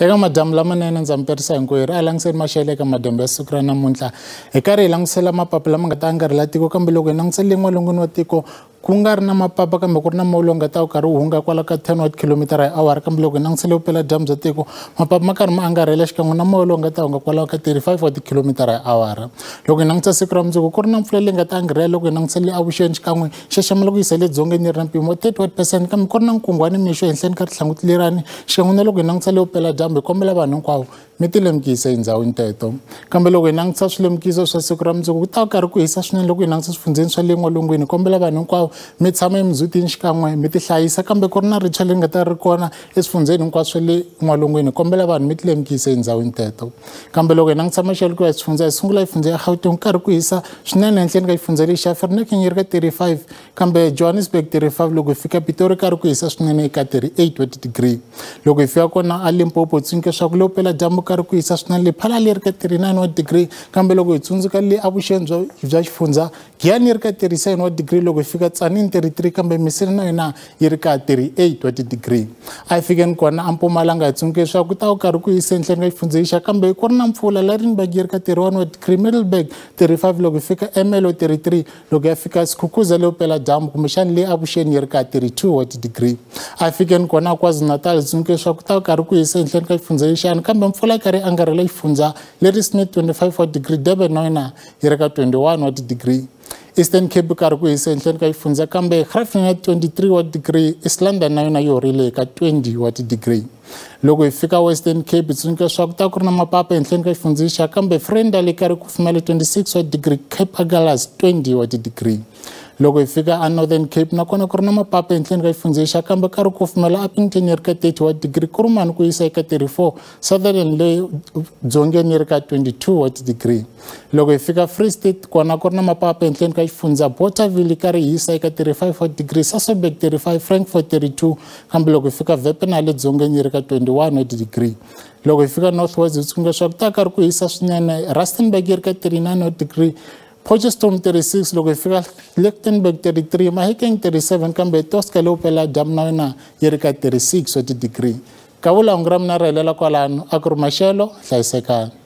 Eka madyambu lamanene ndza mi perisa hinkwerhu a hi langutiseni maxelo eka madyambu ya siku ra namuntlha hi karhi hi langutisela mapapa lama nga ta angarhela tiko kambe loko hi langutisela le n'walungwini wa tiko ku nga ri na mapapa kambe ku ri na moya lowu nga ta wu karhi wu hunga kwala ka 10 wa tikhilomitara hi awara kambe loko hi langutisele vupeladyambu bya tiko mapapa ma karhi ma angarhela xikan'we na moya lowu nga ta hunga kwalaho ka 35 wa tikhilomitara hi awara. Loko hi langutisa siku ra mundzuku ku ri na mpfula leyi nga ta angarhela loko hi langutisele avuxeni xikan'we xaxamela ku yisa le dzongeni yi ri na mpimo wa 31% kambe ku ri na nkungwani mixo ehenhleni ka ritlhanguti lerani xikan'we na loko hi langutisele vupeladyambu hi kombela vanhu hinkwavo mi ti lemukisa etindhawini teto. Kambe loko hi langutisa swilemukiso swa siku ra mundzuku ku ta karhi ku hisa swinene loko hi langutisa swifundzeni swa le n'walungwini hi kombela vanhu hinkwavo mi tshama emindzhutini xikan'we mi ti hlayisa kambe ku ri na ritshwa leri nga ta ri kona eswifundzeni hinkwaswo swa le n'walungwini hi kombela vanhu mi ti lemukisa etindhawini teto. Kambe loko hi langutisa maxelo ku ya hi swifundza hi sungula xifundza ya Gauteng ku karhi ku hisa swinene ehenhleni ka xifundza lexi xa Vereeniging yi ri ka 35 kambe Johannesburg 35 loko hi fika Pitori karhi ku hisa swinene eka 38 wa ti-degree. Loko hi fika kona a Limpopo tsundzuka leswaku le vupeladyambu karhi ku hisa swinene Lephalale yi ri ka 39 wa degree kambe loko hi tsundzuka le avuxeni bya xifundza Giyani yi ri ka 37 wa degree loko hi fika Tzaneen 33 kambe Messina na yona yi ri ka 38 wa ti-degree. A hi fikeni kona a Mpumalanga hi tsundzuka leswaku ku ta ku karhi ku hisa ehenhleni ka xifundza lexiya kambe ku ri na mpfula Lydenburg yi ri ka 31 wa degree Middelburg 35 loko hi fika Ermelo 33 loko ya fika Skukuza le vupeladyambu kumbexana le avuxeni yi ri ka 32 wa ti-degree. A hi fikeni kona KwaZulu-Natal hi tsundzuka leswaku ku ta ku karhi ku hisa ehenhleni ka xifundza lexiyani kambe mpfula yi karhi yi angarhela xifundza leri Smith 25 wa degree Durban na yona yi ri ka 21 wa ti-degree. Eastern Cape karhi ku hisa ehenhleni ka xifundza kambe Graaff-Reinet 23 wa degree East London na yona yi horile ka 20 wa ti-degree. Loko hi fika Western Cape hi tsundzuka leswaku ta ku ri na mapapa ehenhleni ka xifundza lexiya kambe Vrenda leyi karhi ku fumela 26 wa degree Cape Agulhas 20 wa ti-degree. Loko hi fika a Northern Cape nakona ku ri na mapapa ehenhleni ka xifundza lexiya kambe karhi ku fumela Upington yi ri ka 30 wa degree Kuruman ku yisa eka 34 Sutherland le dzongeni yi ri ka 22 wa ti-degree. Loko hi fika Free State kona ku ri na mapapa ehenhleni ka xifundza Bothaville yi karhi yi hisa eka 35 wa degree Sasolburg 35 Frankfort 32 kambe loko hi fika Wepener le dzongeni yi ri ka 21 wa ti-degree. Loko hi fika North West hi tsundzuka leswaku ta karhi ku hisa swinene Rustenburg yi ri ka 39 wa degree Potchefstroom 36 loko hi fika Lichtenburg 33 Mahikeng 37 kambe Tosca le vupeladyambu na yona yi ri ka 36 wa ti-degree. Kavula hungu ra mina ri helela kwalano a ku ri maxelo hlayisekani.